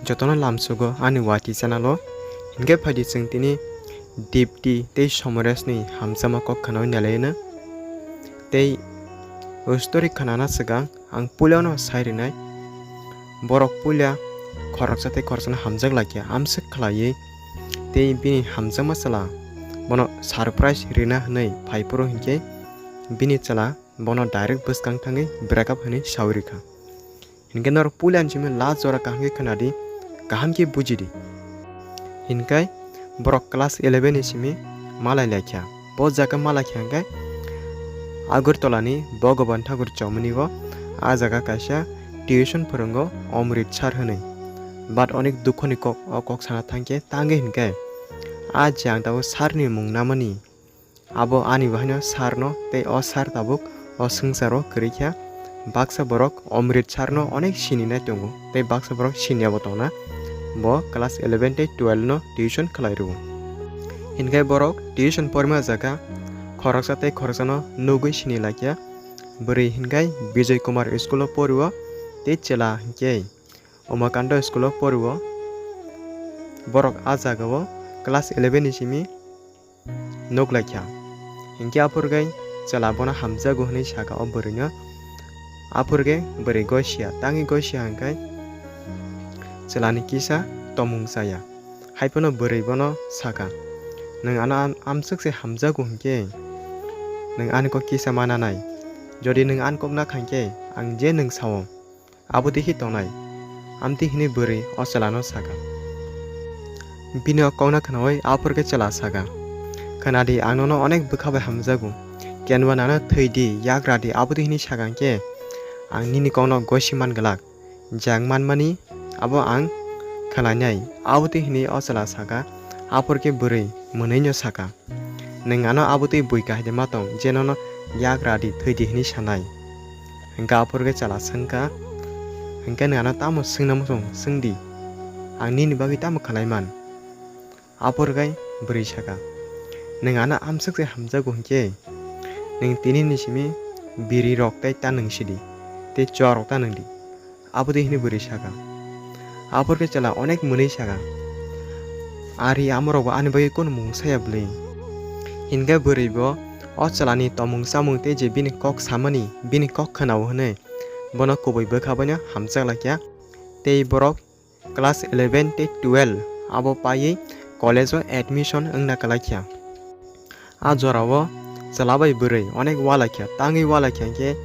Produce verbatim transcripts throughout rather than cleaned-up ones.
Jotono lamsugo ani wati channel o. Hinkhe phaidi chwng tini Dipti tei Somoresni hamjakma kok khwnawi nailaino. Tei o story khwnana swkang ang puilano sai rwnai. Borok puila khoroksa tei khoroksano hamjak laikya, amswk khlaiwi tei bini hamjakma chwla bono surprise rwna hwnwi phai phuru hinkhe bini chwla bono direct bwskang thangwi break up hwnwi saui rwkha. Hinkhe norok puilani simi last jora kaham khe khwnadi, kaham khe bujidi. Hinkhe borok class eleven ni simi malai laikha. Bo jaga malai kha hinkhe Agartala ni Bhagavan Thakur Chowmuni o a jaga kaisa tuition phwrwngo Omrit sir hwnwi. But onek dukho ni kok, o kok sana thangkhe tangwi hinkhe a je ang tabuk sir ni mung namani, abo ani bahaino sir no tei o sir tabuk o swngcharo kwrwi kha. Baksa borok Omrit sir no onek sininai tongo tei baksa borok siniyabo tongna. Bo class eleven tei twelve no tuition khlai rwo. Hinkhe borok tuition porma jaga khoroksa tei khoroksano nugwi sini laikya. Bwrwi hinkhe Bijoy Kumar school o porio tei chwla hinkhe Umakanta school o porio. Borok a jagao class eleven ni simi nuk laikha. Hinkhe aphurgwi chwla bono hamjago hwnwi saka o bwrwino. Aphurgwi bwrwi gosia, tangwi gosia hinkhe chwlani kisa tomung chaya. Haiphano bwrwi bono saka, "Nwng ano am-, amswk se hamjago hinkhe nwng ani kok kisa mananai. Jodi nwng ani kok nakha hinkhe ang je nwng sao, abo twi khe tongnai." Amtwi hwnwi bwrwi o chwlano saka. Bini o kokno khnaui aphurkhe chwla saka, "Khwnadi, ang nono onek bwkha bai hamjago. Kenba nano thwidi, yakradi," abo twi hwnwi saka hinkhe, "Ang nini kokno gosi man glak. Je ang manmani abo ang khlainai," abo twi hwnwi o chwla saka. Aphurkhe bwrwi mwnwino saka, "Nwng ano abo twi bui kahai de ma tong, je nono yakradi, thwidi hwnwi sanai?" Hinkhe aphurkhe chwla swngkha, "Hinkhe nwng ano tamo swngna muchung, swngdi, ang nini bagwi tamo khlai man?" Aphurkhe bwrwi saka, "Nwng ano amswk se hamjago hinkhe nwng tini ni simi biri rok tei ta nwng sidi, tei chua rok ta nwngdi." Abo twi hwnwi bwrwi saka. Aphurkhe chwla onek mwnwi saka, "Ari, amorokbo ani bagwi kunu mung saya bwlwi?" Hinkhe bwrwibo o chwlani tomung chamung tei je bini kok samani, bini kok khwnao hwnwi bono kubui bwkha baino hamjak laikya. Tei borok class eleven tei twelve abo paiwi college o admission wngna kwlaikha. A jorao chwla bai bwrwi onek ualaikha, tangwi ualaikha hinkhe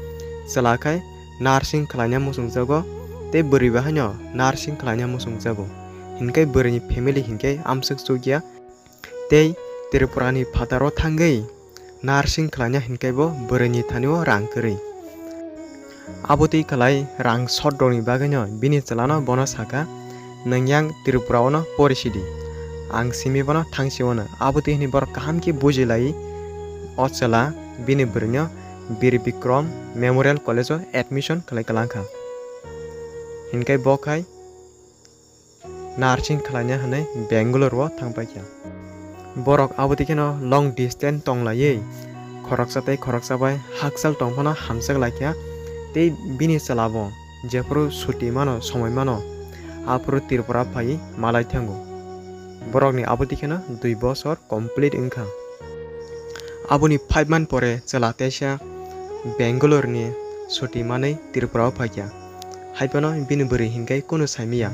chwla khai nursing khlaina muchungjago tei bwrwi bai haino nursing khlaina muchungjago. Hinkhe bwrwini family hinkhe amswk chukya tei Tripurani phataro thangwi nursing khlaina hinkhe bo bwrwini thanio rang kwrwi. Abo twi khlai rang short rokni bagwino bini chwlano bono saka, "Nwng yang Tripura ono pori sidi, ang simi bono thang si ono." Abo twi hwnwi borok kaham khe buji lai o chwla bini bwrwino Bir Bikram Memorial College o admission khlai kwlangkha. Hinkhe bo khai nursing khlaina hwnwi Bangalore o thang paikha. Borok abo twi kheno long distance tong laiwi khoroksa tei khoroksa bai hakchal tong phano hamjak laikha tei bini chwla bo jephuru suti mano, somoi mano, aphuru Tripura phaiwi malai thango. Borokni abo twi kheno dui bosor complete wngkha. Aboni five month pore chwla teisa Bangalore ni suti manwi Tripura o phaikha. Haiphano bini bwrwi hinkhe kunu saimaya.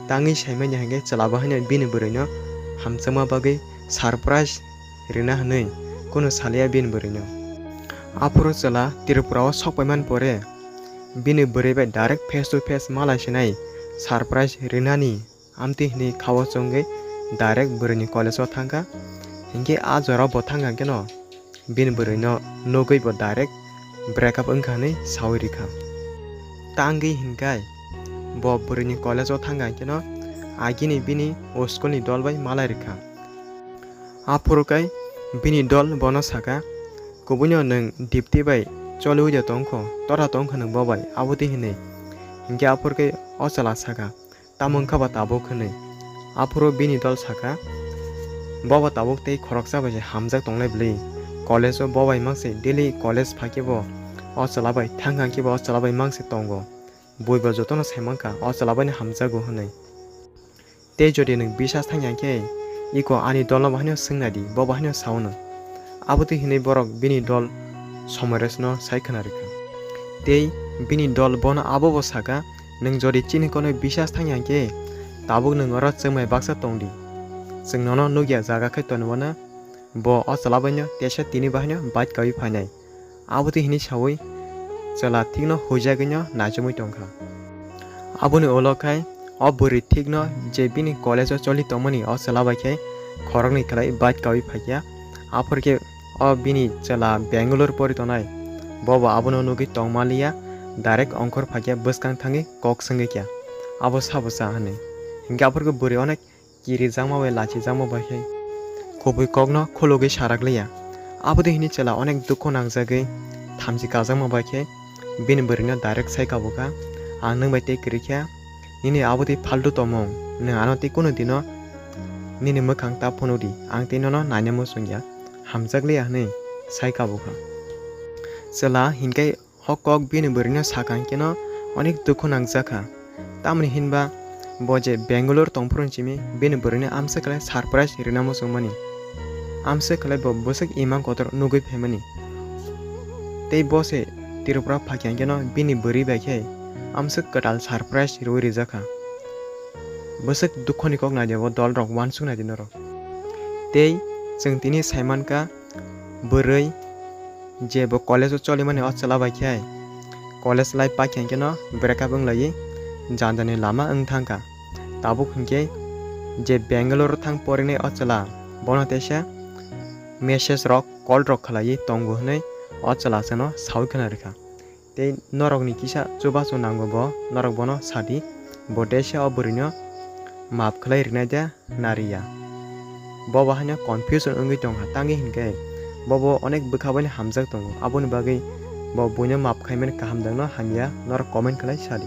Tangwi saimanya hinkhe chwla bo haino bini bwrwino hamjakma bagwi surprise rwna hwnwi kunu saliya bini bwrwino. Aphuru chwla Tripura o sok paimani pore bini bwrwi bai direct face to face malai sinai surprise rwnani amtwi hwnwi khao chongwi direct bwrwini college o thangkha. Hinkhe a jora bo thangkha keno bini bwrwino nugwi bo direct break up wngkha hwnwi saui rikha. Tangwi hinkhai bo bwrwini college o thangkha keno agini bini o school ni dol bai malai rikha. Aphuru kai bini dol bono saka, "Kubuino nwng Dipti bai choliui de tongkho, tora tongkha nwng bo bai," abo twi hwnwi. Hinkhe aphuru kai o chwla saka, "Tamo wngkha ba tabuk?" hwnwi. Aphuru bini dol saka, "Bo bo tabuk tei khoroksa bai se hamjak tonglai bwlwi. College o bo bai mang se daily college phaikhe bo o chwla bai, thang thang khe bo o chwla bai mang se tongo. Bui bo jotono sai mankha, o chwla bai no hamjago," hwnwi. Tei jodi nwng bisas thangya khe, iko ani dolno bahaino swngnai di, bo bahaino sao nwng. Abotwi hinwi borok bini dol Somoresno sai khwna rwkha. Tei bini dol bono abobo sakha, "Nwng jodi chini kono bisas thangya khe, tabuk nwng oro chwngmai baksa tong di. Chwng nono nukya jaga khai tonwi mano." Bo o chwla baino teisa tini bahaino bike kaui phainai. Abotwi hinwi saui chwla thikno huijagwino naichomwi tongkha. Aboni ulo khai o bwrwi thikno je bini college-o choli tongmani o chwla bai khe khoroknwi khlai bike kaui phaikha. Aphor khe o bini chwla Bangalore pori tongnai, bobo abono nugwi tongmaliya, direct ongkhor phaikha, bwskang thangwi kok swngwi kha, "Abo sabo cha?" hwnwi. Hinkhe aphor khe bwrwi onek kirijakma bai lachijakma bai khe kubui kokno khulugwi sarak liya. Abotwi hinwi chwla onek dukhu nangjagwi thamchi kajakma bai khe bini bwrwino direct sai kabukha, "Ang nwng bai tei kwrwi kha, nini abotwi phaltu tongmung, nwng ano tei kunu dino nini mwkhang ta phunuk di, ang tei nono naina muchung ya, hamjak liya," hwnwi sai kabukha. Chwla hinkhe o kok bini bwrwino sakha hinkhe no onek dukhu nangjakha. Tamoni hinba bo je Bangalore tongphuru simi bini bwrwino amswk khlai surprise rwna muchungmani. Amswk khlai bo bwswk imang kotor nugwi phaimani. Tei bo se Tripura phakya hinkhe no bini bwrwi bai khe amswk kwtal surprise rwui rijakha. Bwswk dukhoni kok naidi bo dolrok, uansuk naidi norok. Tei chwng tini saimankha, bwrwi je bo college-o cholimani o chwla bai khe college life paikha hinkhe no breakup wnglaiwi jandani lama wng thangkha. Tabuk hinkhe je Bangalore-o thang porinai o chwla, bono teisa message rok, call rok khlaiwi tongo hwnwi o chwla chwngno saui khwna rwkha. Tei norokni kisa chubachu nango bo, norok bono sadi, bo teisa o bwrwino maap khlai rwnaide nariya. Bo bahaino confusion wngwi tongkha, tangwi hinkhe bobo onek bwkha baino hamjak tongo, aboni bagwi bo buino maap khaimani kaham dangno hamya, norok comment khlai sadi.